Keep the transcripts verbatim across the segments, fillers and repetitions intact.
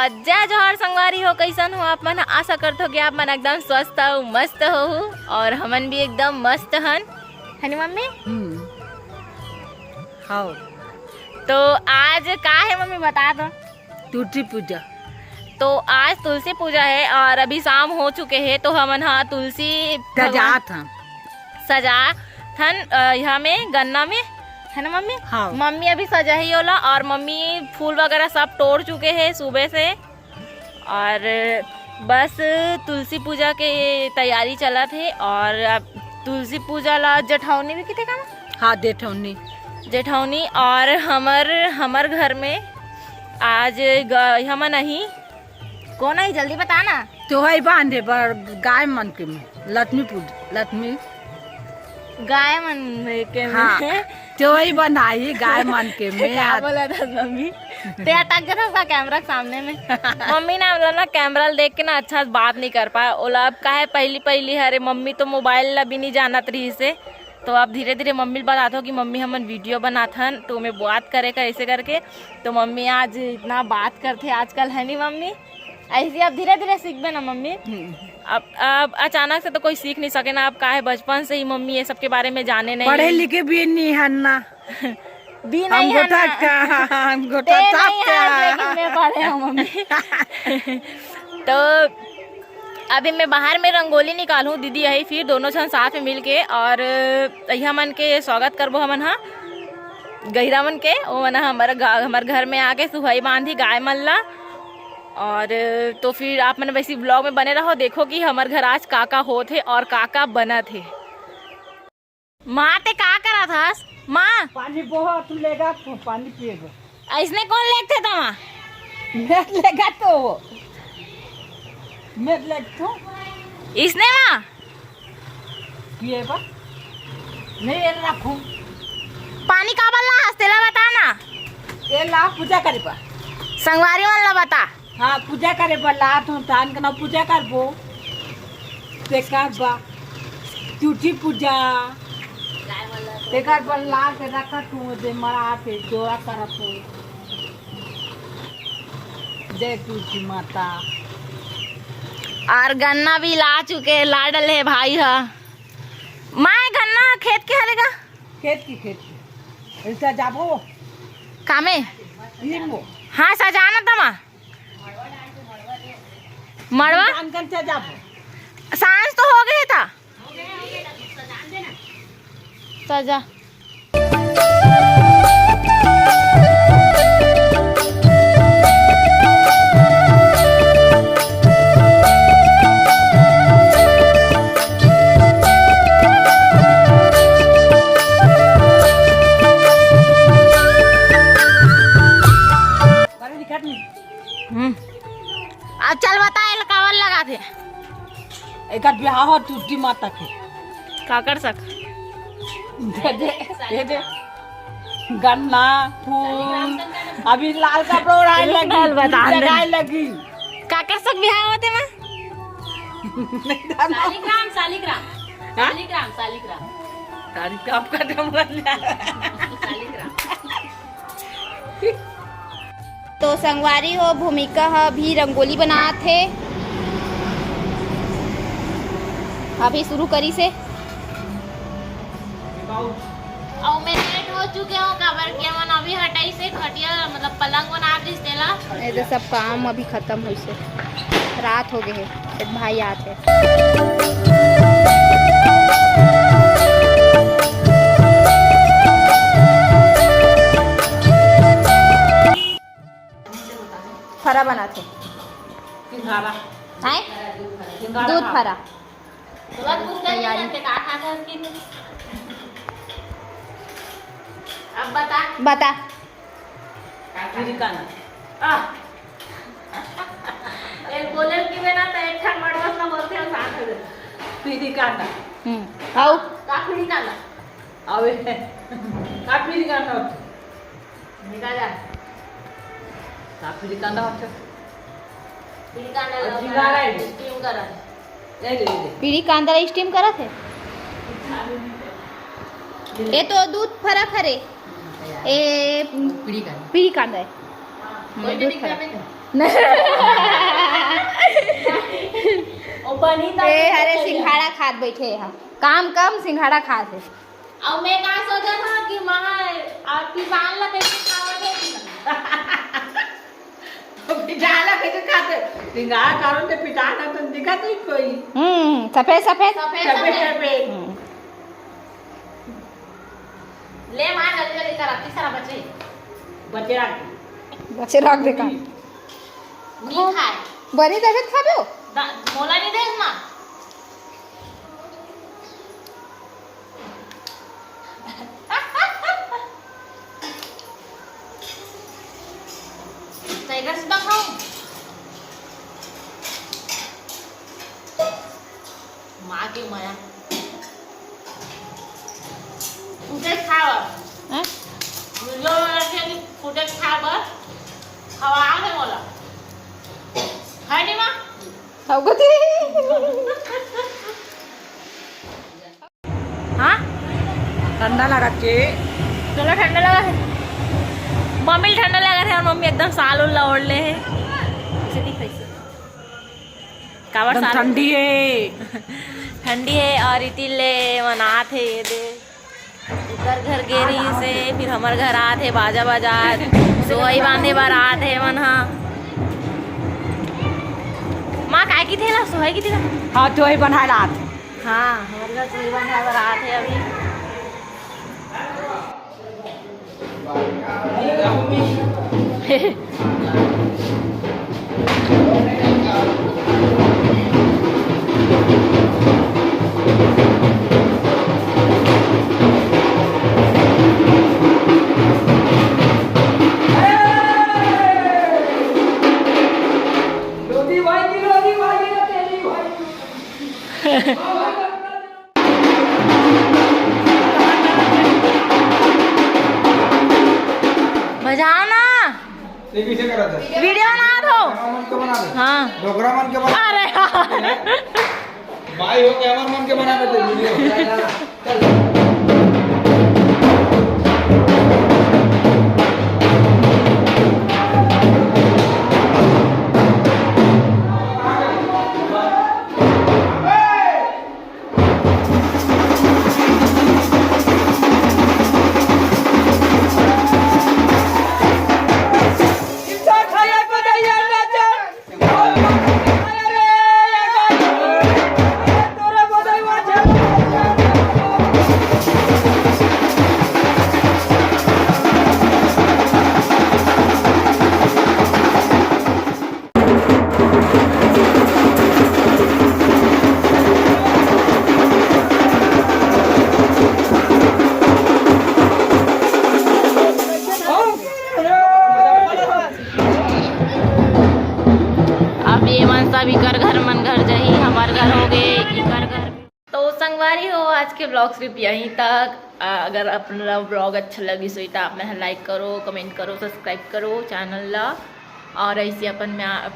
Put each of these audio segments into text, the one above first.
जय जोहार संगवारी हो, कइसन हो आप मन? आशा करथो कि आप मन एकदम स्वस्थ हो, मस्त हो, और हमन भी एकदम मस्त हन, है नी मम्मी? हम्म। हाँ। तो आज का है मम्मी, बता दो। तुलसी पूजा। तो आज तुलसी पूजा है और अभी शाम हो चुके हैं, तो हमन हा तुलसी भगवान सजात हन। सजात हन, अ, यहाँ में गन्ना में, है ना मम्मी? हाँ। मम्मी अभी सजा ही होला और मम्मी फूल वगैरह सब तोड़ चुके हैं सुबह से, और बस तुलसी पूजा के तैयारी चलत हे। और अब तुलसी पूजा ला जेठौनी भी किथे का? हाँ, जेठौनी। जेठौनी। और हमर, हमर घर में आज ग-, हमन नहीं, कौन आई, जल्दी बता ना। तो है बांधे बर गाय मन के में, लक्ष्मी पूज, लक्ष्मी। गाय मन के में। हाँ, तो ही बनाई गाय मन के में। क्या बोला था मम्मी? ते अटक गया था कैमरा के सामने में। मम्मी ना, मतलब ना, कैमरा देख के ना अच्छा से बात नहीं कर पाए। ओला अब का है, पहली पहली हरे, मम्मी तो मोबाइल ला भी नहीं जानत रही से। तो अब धीरे धीरे मम्मी ल बताथो कि मम्मी, हमन वीडियो बनाथन, तो ओमे बात करे का ऐसे करके। तो मम्मी आज इतना बात करथे आजकल, है नी मम्मी? ऐसे अब धीरे धीरे सीखबे ना मम्मी। हम्म। अब, अब अचानक से तो कोई सीख नहीं सके ना। अब का है, बचपन से ही मम्मी ये सब के बारे में जाने नहीं। पढ़े लिखे भी नहीं है ना। भी हम नहीं है गोटा ना। का, हम गोटा ते चाप नहीं है, का। लेकिन मैं पढ़े हूँ मम्मी। तो अभी मैं बाहर में रंगोली निकालूँ, दीदी यही फिर दोनों झन साथ में मिलके, और अइहा मन के स्वागत करबो हमन हा गहिरा मन के। वो मन हा हमर गा-, हमर घर में आके सुहाई बांधी गाय मन ला। और तो फिर आप मन वैसी ब्लॉग में बने रहो, देखो कि हमर घर आज का का होत हे और का का बनत हे। माँ, ते का करत हस? माँ, पानी बोहा, तू लेगा तो पानी पिएगा। ऐसने कौन लेगथे त माँ? मैं लेगा तो वो। मैं लेग तो इसने माँ? पिएगा। नहीं, ये रखो। पानी काबर ला हस, तेला बता ना। ये ला पूजा करे बा। संगवारी मन ला बता। हाँ, पूजा करे बर लात हूँ, धान के नाव पूजा करबो। तेकर बा, तुलसी पूजा। तेकर बर ला के रखत हूँ, दे मरा पे जोड़ा करत हूँ। जय तुलसी माता। और गन्ना भी ला चुके, ला डले हे भाई ह। माय, गन्ना खेत के हरे गा? खेत की, खेत की। ऐसा जाबो। कामे? नींबू। हाँ, सजाना तमा। मड़वा? कान कन से जाबो। सांझ तो हो गए था। सजा। हम्म। अब चल बता, एला काबर लगाथे? एकर बिहाव हो तुलसी माता के। काकर सक? दे दे, दे दे। गन्ना, फूल, अभी लाल कपड़ा ओढ़ाए लगी, लाल बता दे। लगाए लगी। काकर सक बिहाव होथे माँ? नहीं जाना। शालिग्राम, शालिग्राम। हाँ? शालिग्राम, शालिग्राम। शालिग्राम का जमल है। शालिग्राम। तो संगवारी हो, भूमिका ह अभी रंगोली बनात हे, अभी शुरू करिस हे। अउ मैं लेट हो चुके हूँ, काबर के हमन अभी हटाइस हे खटिया, मतलब पलंग बना दिस तेला। ये तो सब काम अभी खत्म होइस हे, रात हो गए हे, एक भाई आत हे। फरा बनाथे। सिंघाड़ा। आय? सिंघाड़ा दूध खा। फरा। तैयारी। अब बता। बता। अमेरिका ना। आह। एक बोले कि वे ना तो एक ठन मड़वस ना बोलते हैं, साथ हो जाता। पीढ़ी कांदा। हम्म। आओ। का पीढ़ी कांदा? अबे, का पीढ़ी कांदा होता? निकाल जा। का पीढ़ी कांदा होता? पीढ़ी कांदा और लगा, झिंगारा है। स्टीम करा। ए रे, ए रे। पीढ़ी कांदा ला स्टीम करत हे। ए तो दूध फरक हरे। ए पीढ़ी कांदा। पीढ़ी कांदा है। कोई तो दिख रहा है। ओ बनी तो ए, अरे, सिंघाड़ा खात बैठे हे, काम कम, सिंघाड़ा खात हे। अउ मैं का सोचत हंव कि महा, अउ पिसान ला कइसे खावत हे? तो पिसान ला कइसे खाथे? सिंघाड़ा कारण ते पिसान ह तो दिखत नहीं कोई। हम्म, सफेद, सफेद। सफेद, सफेद, सफेद। सफेद। हम्म। ले माँ, जल्दी, जल्दी कर, अति सारा बचे। बचे रख। बचे रख दे का। नहीं खाए। बनी तबीयत खाबे हो? दा-, मोला नहीं दे माँ। टाइगर सीधा खाऊं? माँ के मया। फुटेज खा बर। हैं? वीडियो में रखे कि फुटेज खा बर। खवा दे मोला। है नहीं माँ? खाओ गो ती। हाँ? ठंडा लागत के। चलो, ठंडा लगा है। मम्मी ठंडा लगा है और मम्मी एकदम साल उल्ला ओढ़ ले है। ऐसे दिख रही है। काबर एकदम साल ठंडी है। ठंडी है और इतिले मनात है ये दे। उकर घर गे रहिस हे, फिर हमर घर आत हे, बाजा बजात, सोहई बांधे बर आत हे मन ह। माँ, काय किथे ला? सोहई किथे ला? हाँ, सोहई बंधाए ला आत। हाँ, हमर घर सोहई बंधाए बर आत हे अभी। बजाओ ना। ये कैसे करा था? वीडियो बना दो। डोकरा मन के बना दे। हाँ। डोकरा मन के बना अरे यार। भाई हो, कैमरा मन के बना देते वीडियो। चल। अब ये मन सब इकर घर मन घर जाही, हमर घर हो गे, इकर घर। तो संगवारी हो, आज के ब्लॉग सिर्फ यहीं तक। आ, अगर अपना ब्लॉग अच्छा लगिस होही, तो आप मन लाइक करो, कमेंट करो, सब्सक्राइब करो चैनल ला, और ऐसे अपन में आ-,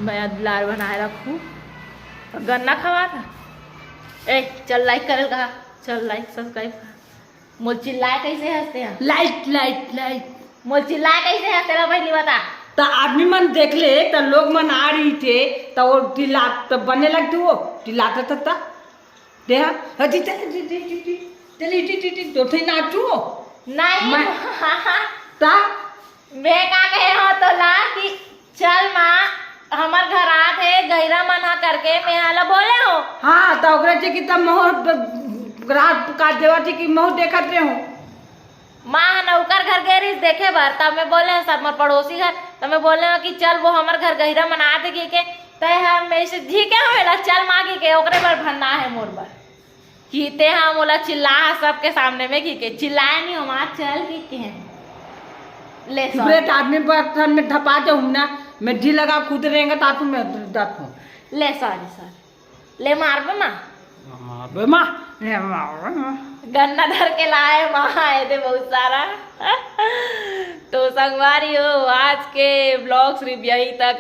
मया दुलार बनाए रखू। गन्ना खवा था। ए, चल लाइक करे कहा, चल लाइक सब्सक्राइब। मोल चिल्लाए कैसे हंसते हैं? लाइक, लाइक, लाइक। मोल चिल्लाए कैसे हंसते ला, पहली बता। त आदमी मन देख ले, त लोग मन आ रही थे, त वो टिल्ला, त बने लगते वो, टिल्लाता था, था। दे हाँ, हाँ, जी, जी, जी, जी, जी, जी, चल, इटी, इटी, इटी, दो ठे नाचू। नहीं। मैं, ता? मैं का कहे हो तो ला कि चल माँ, हमर घर आत हे, गहिरा मन हा करके मैं हाला बोले हो। हाँ, त ओकरे जे कि तब महू ब-, रात का देवा जी की महू देखत रहे हो। माँ ह ना ओकर घर गे रहिस देखे बर, तब मैं बोले हंव, सब मोर पड़ोसी घर, तब मैं बोले हंव कि चल वो हमर घर गहिरा मन आत हे कहिके, तय ह मैं से झिके हंव एला, चल माँ कहिके, ओकरे बर भन्ना हे मोर बर। कि ते ह मोला चिल्ला ह सबके सामने में कहिके, चिल्लाए नहीं हो माँ, चल कहिके। ले चुप रे, sorry। आदमी पर थन में धपा जाऊँ ना, मैं जी लगा खुद रहेंगे तातू में जात हूँ। ले sorry, sorry। ले मारबे माँ। मारबे माँ, ले मारबे माँ। गन्ना धर के लाए माँ, आए थे बहुत सारा। तो संगवारी हो, आज के ब्लॉग सिर्फ यहीं तक।